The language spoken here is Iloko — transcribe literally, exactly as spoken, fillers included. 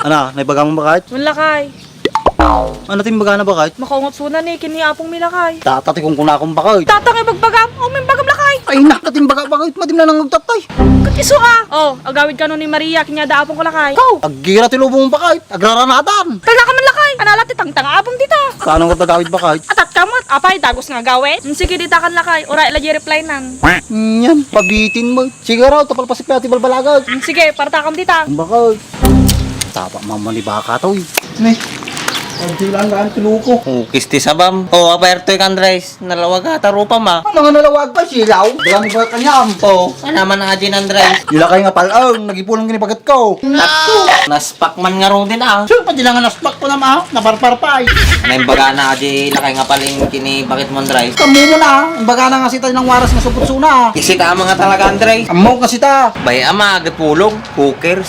Ana, naibagam, bakit? Wen, lakay. Ano ti imbagana, bakit? Makaungot suna ni ken ni apongmi, lakay. Tata ti kunkunakon, bakit? Tata nga ibagbagam, awan imbagam, lakay. Ay, naka ti imbagam, bakit? Madi na lang agtatay. Ket isu a. O, agawid kano ni Maria ken ni ada apongko, lakay. Ikaw, aggira ti lubong, bakit? Agraranadan. Talna ka man, lakay. Anala ti tangtang apong dita. Saan nga tagawid, bakit? Atat ka met, apay, dagus nga agawid. Mm, sige, dita kan, lakay. Uray la di reply nan. Yan, pabitin mo. Sige raw, tapalpasik na ti balbalagan. Mm, sige, parta kam dita. Bakit? Tapa mama ni baka to, eh. Ne, agdilan lang ti loko. Ukis ti sabam. O, apay, artoy ka, Andres. Nalawag ata rupam, a. Ano nga nalawag pa, silaw? Wala ni ba kanyam? O, ano man nga din, Andres? Ilakay nga pal-, ang nagipulong kini bagat ko. Naspak man nga rudin, a. Sure pa, di lang nga naspak ko na, ma. Naparpar pa, ay. Ano imbagana, di lakay nga paling kini bakit mo, Andres? Kamu mo na, a. Imbagana nga sita nang waras nga subot suna, a. Isita ama nga talaga, Andres. Ammo nga sita. Bay, ama, agipulong. Hookers.